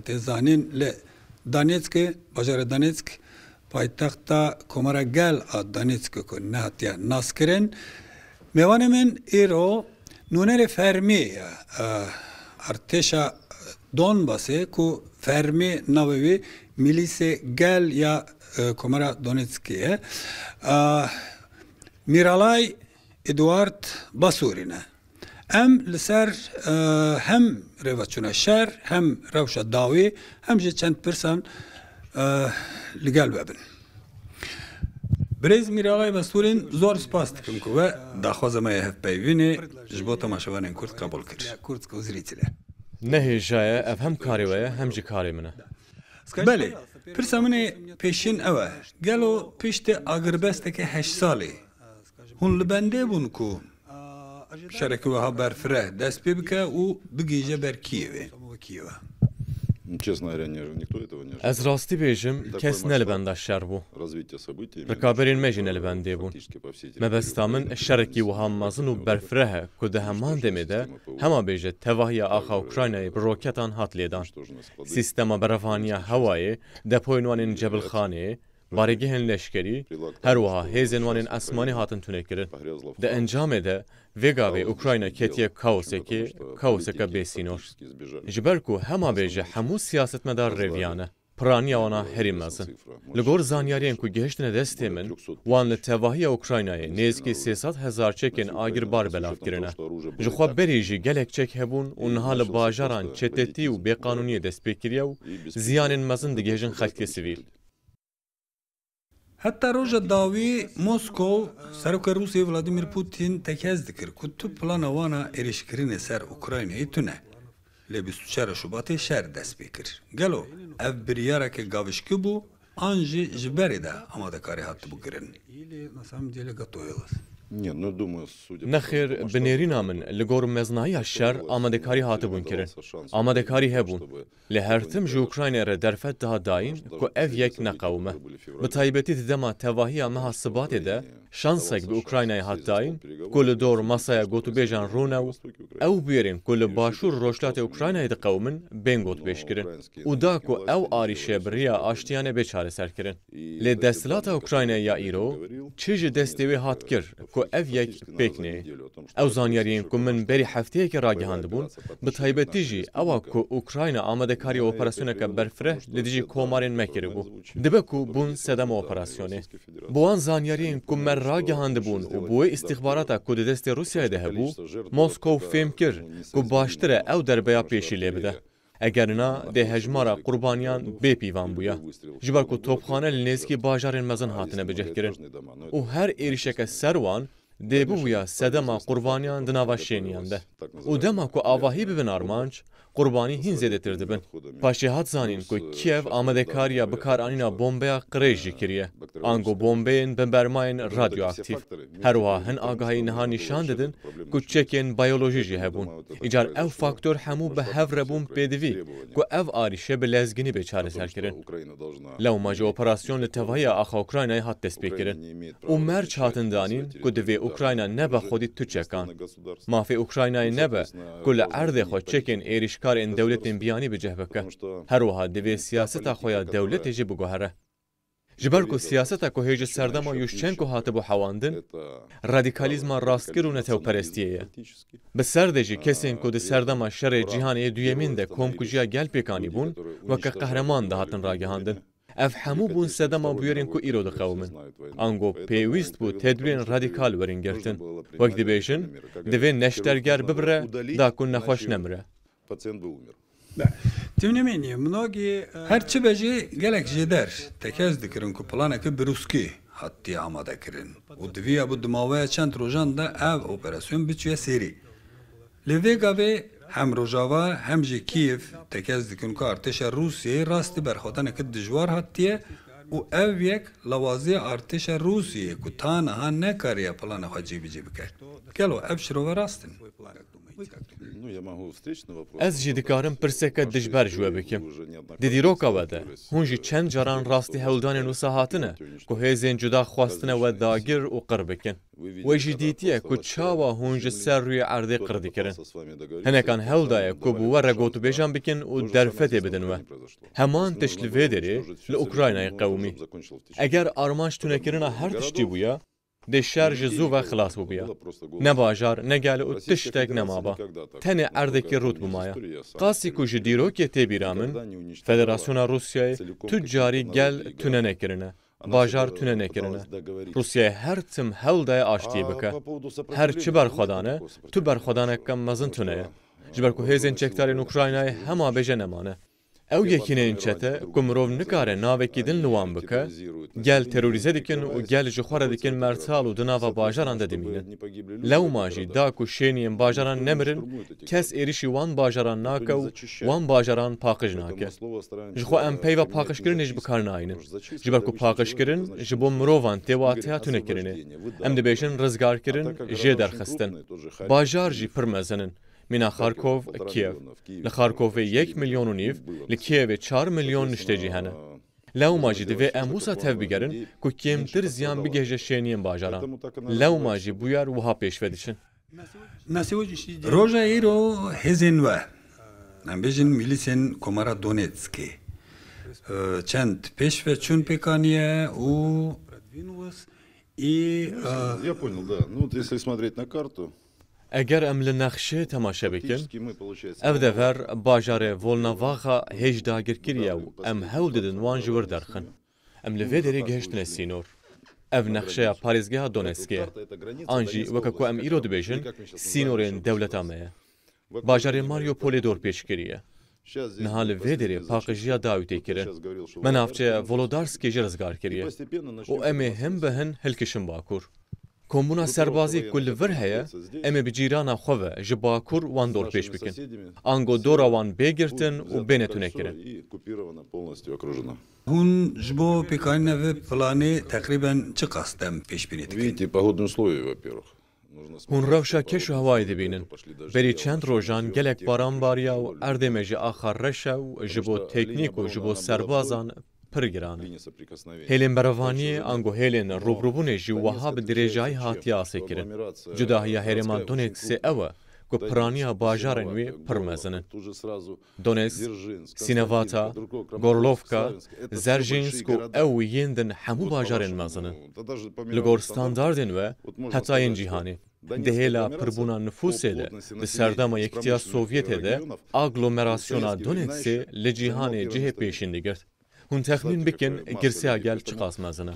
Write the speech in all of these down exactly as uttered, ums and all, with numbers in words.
Tê zanîn li Donetskê, bajarê Donetsk, paytexta Komara Gel a Donetskê ku nehatiye naskirin. Mêvanê min îro nûnerê fermî ye, e, artêşa Donbasê ku fermî navê wî Milîsê Gel ya, e, Komara Donetskê ye. E, Mîralay Eduard Basurî ne. Em li ser, e, hem rêveçûna şer, hem rewşa dawî, hem jî çend pirsan, e, li gel we bin. Birêz Mîralay Basurîn, zor spas dikim ku we daxwaza me ya hevpeyvînê ji bo temaşevanên Kurd qebûl kir. Ne hêja ye, ev hem karê we ye, hem jî karê min e. Belê, pirsa min ê pêşîn ew e. Gelo piştî agirbesteke heşt salî hûn li bendê bûn ku şerekî wiha berfireh dest pê bike û bigihîje ber Kîevê? Честно говоря, не- никто этого не ожидал. Ez rastî bêjim, kes ne li benda şer bû. Rikaberên me jî ne li bendê bûn. Mebesta min şerekî wiha mezin û berfireh e ku di heman demê de hema bêje tevahiya axa Ukraynayê bi roketan hat lêdan. Sîstema berevaniya hewayê, depoyên wan ên cebilxaneyê, barêgehên leşkerî, her wiha hêzên wan ên esmanî hatin tunekirin. Di encamê de vê gavê Ukrayna ketiye kaosekê, kaoseke bêsînor. Ji ber ku hema bêje hemû siyasetmedar rêviyan e, piraniya wana herî mezin. Li gor zanyariyên ku gihiştine destê min, wan li tevahiya Ukraynayê nêzîkî sê sed hezar çekên agir bar belav kirine. Ji xwe berî jî gelek çek hebûn û niha li bajaran çetetî û bêqanûniyê dest pê kiriye û ziyanên mezin digihêjin xelkê sivîl. Heta roja dawî Moskow, Serokê Rûsiyê Vladimir Putin tekez dikir ku tu plana wana êrîşkirinê ser Ukraynayê tune. Lê bîst û çar Şubatê şer dest pê kir. Gelo ev biryareke gavişkî bû, an jî ji berê de amadekarî hatibû kirin? Не, ну, думаю, судя по Nexêr, тому, что bi nêrîna min, li gor mezinahiya şer amadekarî hatibûn kirin. Amadekarî hebûn. Lê her tim ji Ukraynayê re derfet dihat dayîn ku ev yek neqewime. Bi taybetî di dema tevahiya meha Sibatê de şansek bi Ukraynayê hat dayîn ku li dor masaya gotûbêjan rûne û ew bûyerên ku li başûr rojhilatê Ukraynayê diqewimin bên gotûbêjkirin û da ku ew arîşe bi riya aştiyane bê çareserkirin. Lê desthilata Ukraynayê ya îro çi ji destê wê hat kir ku ev yek pêk neyê? Ew zanyariyên ku min berî hefteyekê ragihandibûn, bi taybetî jî ewa ku Ukrayna amadekarî operasyoneke berfireh li dijî komarên me kiribû, dibe ku bûn sedema operasyonê. Bi wan zanyariyên ku me ragihandibûn û bi wê îstîxbarata ku di destê Rûsyayê de hebû, Moskow fêm kir ku baştir e ew derbeya pêşî lê bide. Eger na, dê hejmara qurbaniyan bê pîvan bûya. Ji ber ku topxane li nêzîkî bajarên mezin hatine bicihkirin û her êrîşeke ser wan dê bibûya sedema qurbaniyan di nava şêniyan de. Û dema ku avahî bibin armanc, qurbanî hîn zêdetir dibin. Paşê hat zanîn ku Kiev amadekariya bikaranîna bombeya qirêj jî kiriye. Ango bombeyên bi bermayên radyoaktîf. Her wiha hin agahî niha nîşan didin ku çekên biyolojî jî hebûn. Îcar ew faktor hemû bi hev re bûn pêdivî ku ev arîşe bi lezginî bê çareserkirin. Lewma jî operasyon li tevahiya axa Ukraynayê hat destpêkirin û merc hatin danîn ku divê Ukrayna nebe xwedî tu çekan. Mafê Ukraynayê nebe ku li erdê xwe çekên êrîşkar ên dewletên biyanî bi cih bike. Her wiha divê siyaseta xwe ya dewletê jî biguhere. Ji ber ku siyaseta ku hê ji serdema Yushchenko hatibû hewandin, radîkalîzma rastgir û netewperestiyê ye. Bi ser de jî kesên ku di serdema şerê cîhanê yê duyemîn de komkujiya gel pêk anîbûn, weke qehreman dihatin ragihandin. Ev hemû bûn sedema bûyerên ku îro diqewimin. Ango pêwîst bû tedbirên radîkal werin girtin. Wek dibêjin, divê neşterger bibire, da ku nexweş nemire. Пациент бы умер. Her çi be jî, gelek jêder tekez dikirin ku planeke birûskî hatiye amadekirin û di vî ya bû di maweya çend rojan de ev operasyon biçûye sêrî. Lê vê gavê hem Rojava hem jî Kîev tekez dikin ku artêşa Rûsiyeyê rastî berxwedaneke dijwar hatiye û ev yek lawaziya artêşa Rûsiyeyê ku ta niha nekariye plana xwe cîbicî bike. Gelo ev şirove rast in? Ez jî dikarim pirseke dijber ji we bikim. Di dîroka we de, hûn jî çend caran rastî hewldanên wisa hatine ku hêzên cuda xwestine we dagir û qir bikin. We jî dîtiye ku çawa hûn ji ser rûyê erdê qir dikirin. Hinekan hewl daye ku bi we re gotûbêjan bikin û derfetê bidin we. Heman tişt li vê derê li Ukraynayê qewimî. Eger armanc tunekirina her tiştî bûya, dê şer ji zû ve xilas bûbiya. Ne bajar, ne gel û tiştek nemaba. Tenê erdekî rût bimaya. Qasî ku ji dîrokê tê bîra min, Federasyona Rûsyayê tu carî gel tune nekirine, bajar tune nekirine. Rûsyayê her tim hewl daye aştiyê bike. Her çi berxwedan e, tu berxwedaneke mezin tune ye. Ji ber ku hêzên çekdarên Ukraynayê hema bêje nemane. Ew yekîneyên çete ku mirov nikare navekî din li wan bike, gel terorîze dikin û gel ji xwe re dikin mertal û di nava bajaran de dimînin. Lewma jî da ku şêniyên bajaran nemirin, kes êrişî wan bajaran nake û wan bajaran paqij nake. Ji xwe em peyva paqijkirinê jî bi kar nayînin. Ji ber ku paqijkirin ji bo mirovan tê wateya tunekirinê. Em dibêjin rizgarkirin, jê derxistin. Bajar jî pir mezin in. Mîna Xarkov, Kiev. Li Xarkovê yek milyon û nîv, li Kievê çar milyon niştecî hene. Lewma jî divê em wisa tev bigerin ku kêmtir ziyan bigihêje şêniyên bajaran. Lewma jî bûyer wiha pêş ve diçin. Roja îro hêzên we, em bêjin mîlîsên Komara Donetskê, e, çend pêşveçûn pêk aniye û ê, e, Я понял, да. Ну, вот если смотреть на карту, Eger em li nexşê temaşe bikin, ev dever bajarê Volnovakha hêj dagir kiriye û em hewl didin wan ji wir derxin. Em li vê derê gihiştine sînor. Ev nexşeya parêzgeha Donetskê ye. An jî, weke ku em îro dibêjin, sînorên dewleta me ye. Bajarê Mariupolê dorpêç kiriye. Niha li vê derê paqijiya dawî tê kirin. Me navçeya Volodarskê jî rizgar kiriye. Û em ê hin bi hin hilkişin bakur. Kombûna serbazî ku li vir heye, em ê bi cîrana xwe ve ji bakur wan dorpêç bikin. Ango dora wan bê girtin û bêne tunekirin. Hûn ji bo pêkanîna vê planê teqrîben çiqas dem pêşbînî dikin? Видите, погодные условия, во-первых. Hûn rewşa keş û hewayê dibînin. Berî çend rojan gelek baran bariya û erdê me jî axa reş e û ji bo teknîk û ji bo serbazan pir giran e. Hêlên berevaniyê ango hêlên rûbirûbûnê jî wiha bi dirêjayî hatiye asê kirin. Cudahiya herêma Donetskê ew e ku piraniya bajarên wê pir mezin in. Donetsk, Sînevata, Gorlovka, Zerzhinsk û ew û yên din hemû bajarên mezin in. Li gor standardên we heta yên cîhanê. Di hêla pirbûna nifûsê de, di serdema Yekîtiya Sovyetê de, aglomerasiyona Donetskê li cîhanê cihê pêşîn digirt. Hûn texmîn bikin, girseya gel çiqas mezin e.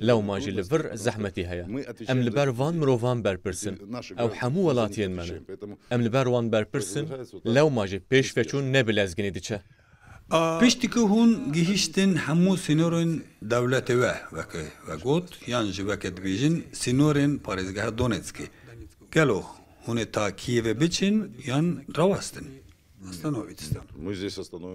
Lewma jî li vir zehmetî heye. Em li ber van mirovan berpirs in. Ew hemû welatiyên me ne. Em li ber wan berpirs in, lewma jî pêşveçûn ne bi lezginî diçe. Piştî ku hûn gihîştin hemû sînorên dewletê we, weke we got, yan jî weke dibêjin sînorên parêzgeha Donetskê. Gelo hûn ê ta Kiyevê biçin yan rawestin?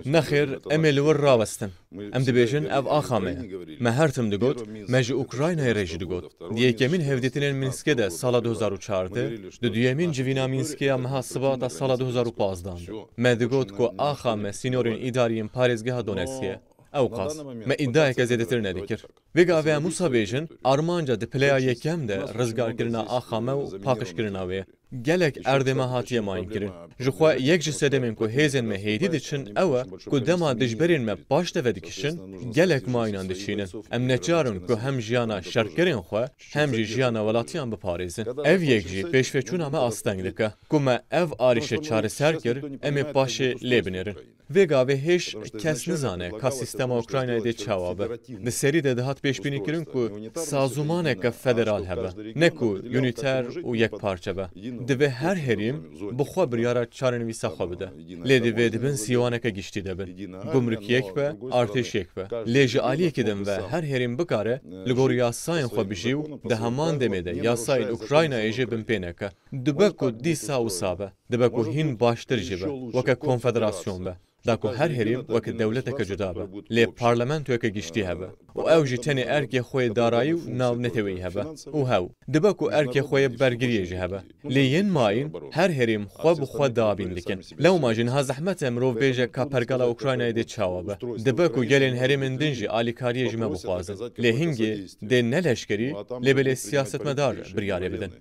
Nexêr, em ê li wir rawestin. Em dibêjin, ev axa me ye. Me her tim digot, me ji Ukraynayê re jî digot. Di yekemîn hevdîtinên Mînskê de sala du hezar û çardeh, di duyemîn civîna Mînskê ya meha Sibata sala du hezar û pazdeh de, me digot ku axa me sînorên îdarî yên parêzgeha Donetskê ye. Ew qas. Me îdiayeke zêdetir nedikir. Vê gavê em wisa bêjin, armanca di pileya yekem de rizgarkirina axa me û paqijkirina wê ye. Gelek erdê me hatiye mayînkirin. Ji xwe yek ji sedemên ku hêzên me hêdî diçin ew e ku dema dijberên me paş de vedikişin, gelek mayînan diçînin. Em neçar in ku hem jiyana şerkerên xwe, hem jî jiyana welatiyan biparêzin. Ev yek jî pêşveçûna me asteng dike. Ku me ev arîşe çareser kir, em ê paşê lê binêrin. Vê gavê hêj kes nizane ka sîstema Ukraynayê dê çawa be. Di serî de dihat pêşbînîkirin ku sazûmaneke federal hebe, ne ku unîter û yekparçe be. Divê her herêm bi xwe biryara çarenivîsa xwe bide. Lê divê di bin sîwaneke giştî de bin. Gumruk yek be, artêş yek be. Lê ji aliyekî din ve her herêm bikare li gor yasayên xwe bijî û di heman demê de yasayên Ukraynayê jê binpê neke. Dibe ku dîsa wisa be, dibe ku hîn baştir jî be, weke konfederasyon be, da ku her herêm weke dewleteke cuda be, lê parlamentoyeke giştî hebe û ew jî tenê erkê xwe yê darayî û navneteweyî hebe û hew, dibe ku erkê xwe yê bergiriyê jî hebe. Lê yên mayîn her herêm xwe bi xwe dabîn dikin. Lewma jî niha zehmet e mirov bêje ka pergala Ukraynayê dê çawa be. Dibe ku gelên herêmên din jî alîkariyê ji me bixwazin. Lê hingê dê ne leşkerî, lê belê siyasetmedar biryarê bidin.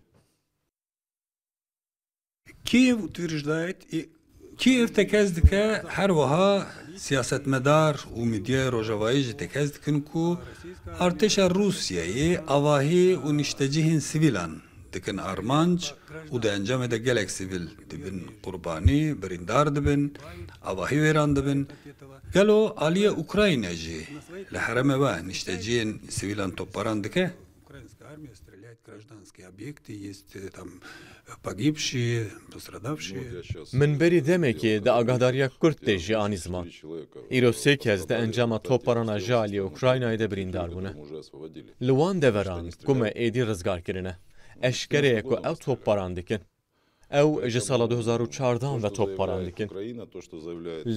Kiev утверждает и Kiev tekez dike, her wiha siyasetmedar û medyaya rojavayî jî tekez dikin ku artêşa Rûsyayê avahî û niştecihên sivîlan dikin armanc û di encamê de gelek sivîl dibin qurbanî, birîndar dibin, avahî wêran dibin. Gelo aliyê Ukrayna jî li herêmê we niştecihên sivîlan topbaran dike? Украинская армия стреляет в гражданские объекты, есть, э, там, э, погибшие, пострадавшие. Min berî demekê di agahdariya kurt de jî anî ziman. Îro sê kes di encama topbarana ji aliyê Ukraynayê de birîndar bûne. Li wan deveran ku me êdî rizgar kirine, eşkere ye ku ew topbaran dikin. Ew ji sala du hezar û çardan ve topbaran dikin.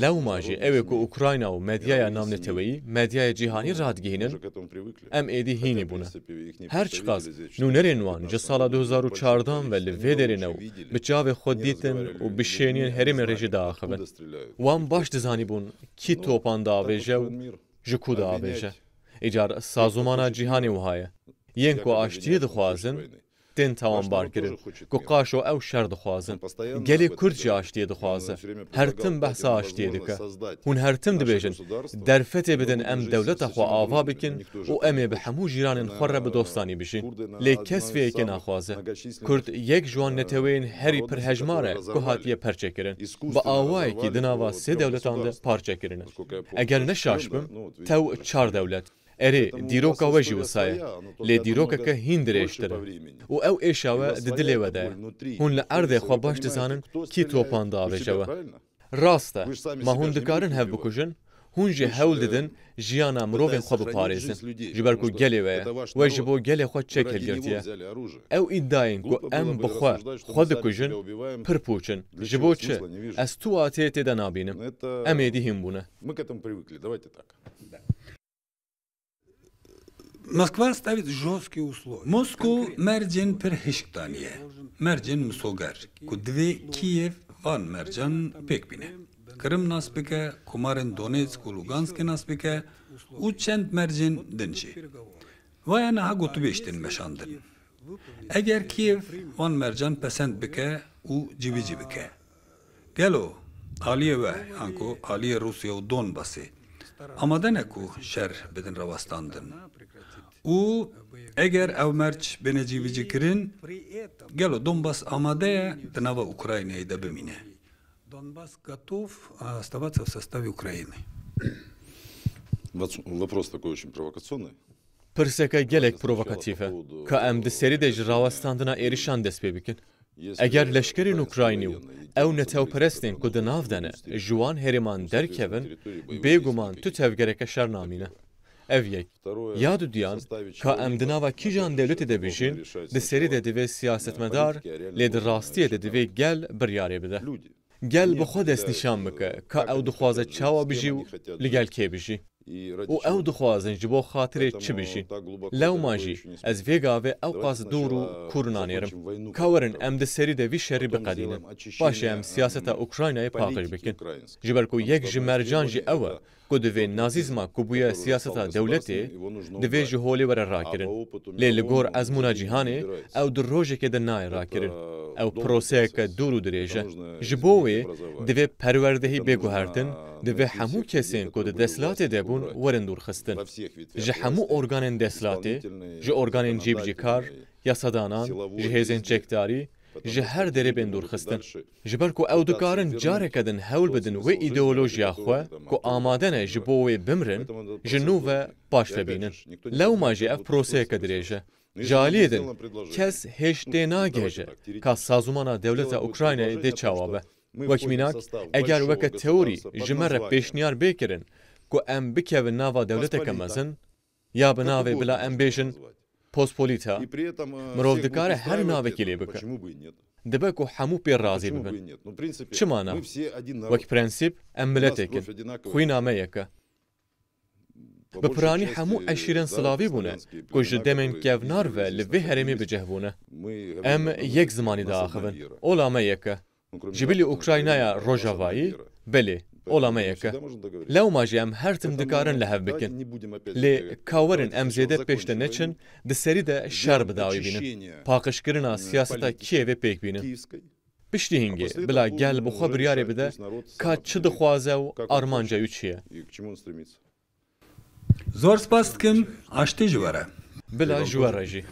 Lewma jî ew ê ku Ukrayna û medyaya navneteweyî, medyaya cîhanî radigihînin, em êdî hînî bûne. Her çiqas nûnerên wan ji sala du hezar û çardan ve li vê derê ne û bi çavê xwe dîtin û bi şêniyên herêmê re jî diaxivin. Wan baş dizanîbûn kî topan diavêje û ji ku diavêje. Îcar sazûmana cîhanê wiha ye. Yên ku aştiyê dixwazin, tên tawanbar kirin, ku qaşo ew şer dixwazin. Gelê Kurd jî aştiyê dixwaze. Her tim behsa aştiyê dike. Hûn her tim dibêjin, derfetê bidin em dewleta xwe ava bikin û em ê bi hemû jîranên xwe re bi dostanî bijîn. Lê kes vê yekê naxwaze. Kurd yek ji wan neteweyên herî pirhejmar e ku hatiye perçekirin. Bi awayekî di nava sê dewletan de parçe kirine. Eger ne şaş bim, tew çar dewlet. Erê, dîroka we jî wisa ye. Lê dîrokeke hîn dirêjtir e. Û ew êşa we di dilê we de ye. Hûn li erdê xwe baş dizanin kî topan diavêje we. Rast e, ma hûn dikarin hev bikujin, hûn jî hewl didin jiyana mirovên xwe biparêzin. Ji ber ku gelê we ye, we ji bo gelê xwe çek hilgirtiye. Ew îdiayên ku em bi xwe, xwe dikujin, pir pûç in. Ji bo çi? Ez tu wateyê tê de nabînim. Em êdî hîn bûne. Москва ставит жёсткие условия. Mosko mercên pir hişk daniye. Mercên misoger, ku divê Kîyev van mercan pêk bîne. Kirim nas bike, komarên Donetsk û Luganskê nas bike û çend mercên din jî. Vaya niha gotûbêj tên meşandin. Eger Kîyev van mercan pesend bike û cîbicî bike, gelo aliyê we, anku aliyê Rûsya û Donbasê amade ne ku şer bidin rawestandin? Û eger ew merc bêne cîbicî kirin, gelo Donbas amade ye di nava Ukraynayê de bimîne? Донбасс готов, а, оставаться в составе Украины. Воц-, вопрос такой очень провокационный. Pirseke gelek provokatîf e. Ka em di serî de ji rawestandina êrişan dest pê bikin. Eger leşkerên Ukraynî û ew netewperestên ku di nav de ne, ji wan herêman derkevin, bêguman tu tevgereke şer namîne. Ev yek. Ya dudiyan, ka em di nava kîjan dewletê de bijîn, di serî de divê siyasetmedar, lê di rastiyê de divê gel biryarê bide. Gel bi xwe destnîşan bike ka ew dixwaze çawa bijî û li gel kê bijî. Û ew dixwazin ji bo xatirê çi bijîn. Lewma jî ez vê gavê ewqas dûr û kûr nanêrim. Ka werin em di serî de vî şerî biqedînin. Paşê em siyaseta Ukraynayê paqij bikin. Ji ber ku yek ji mercan jî ew e ku divê nazîzma ku bûye siyaseta dewletê, divê ji holê were rakirin. Lê li gor ezmûna cîhanê ew di rojekê de nayê rakirin. Ew proseyeke dûr û dirêj e. Ji bo wê divê perwerdehî bê guhertin, divê hemû kesên ku di desthilatê de bûn werin dûrxistin. Ji hemû organên desthilatê, ji organên cîbicîkar, yasadanan, ji hêzên çekdarî, ji her derê bên dûrxistin. Ji ber ku ew dikarin careke din hewl bidin wê îdeolojiya xwe ku amade ne ji bo wê bimrin, ji nû ve paş ve bînin. Lewma jî ev proseyeke dirêj e. Ji aliyê din, kes hêj tê nagihêje ka sazûmana dewleta Ukraynayê dê çawa be. Wek mînak, eger weke teorî ji me re pêşniyar bê kirin ku em bikevin nava dewleteke mezin, ya bi navê bila em bêjin Pospolita, mirov dikare her navekî lê bike. Dibe ku hemû pê razî bibin. Çima na? Wek prensîp, em miletek in. Xwîna me yek e. Bi piranî hemû eşîrên Slavî bûne ku ji demên kevnar ve li vê herêmê bi cih bûne. Em yek zimanî diaxivin. Ola me yek e. Ji bilî Ukraynaya Rojavayî, belê, ola me yek e. Lewma jî em her tim dikarin li hev bikin. Lê ka werin em zêde pêş de neçin, di serî de şer bi dawî bînin. Paqijkirina siyaseta Kîevê pêk bînin. Piştî hingê, bila gel bi xwe biryarê bide, ka çi dixwaze û armanca wî çi ye. Zor spas dikim, aştî ji we re. Bila ji we re jî.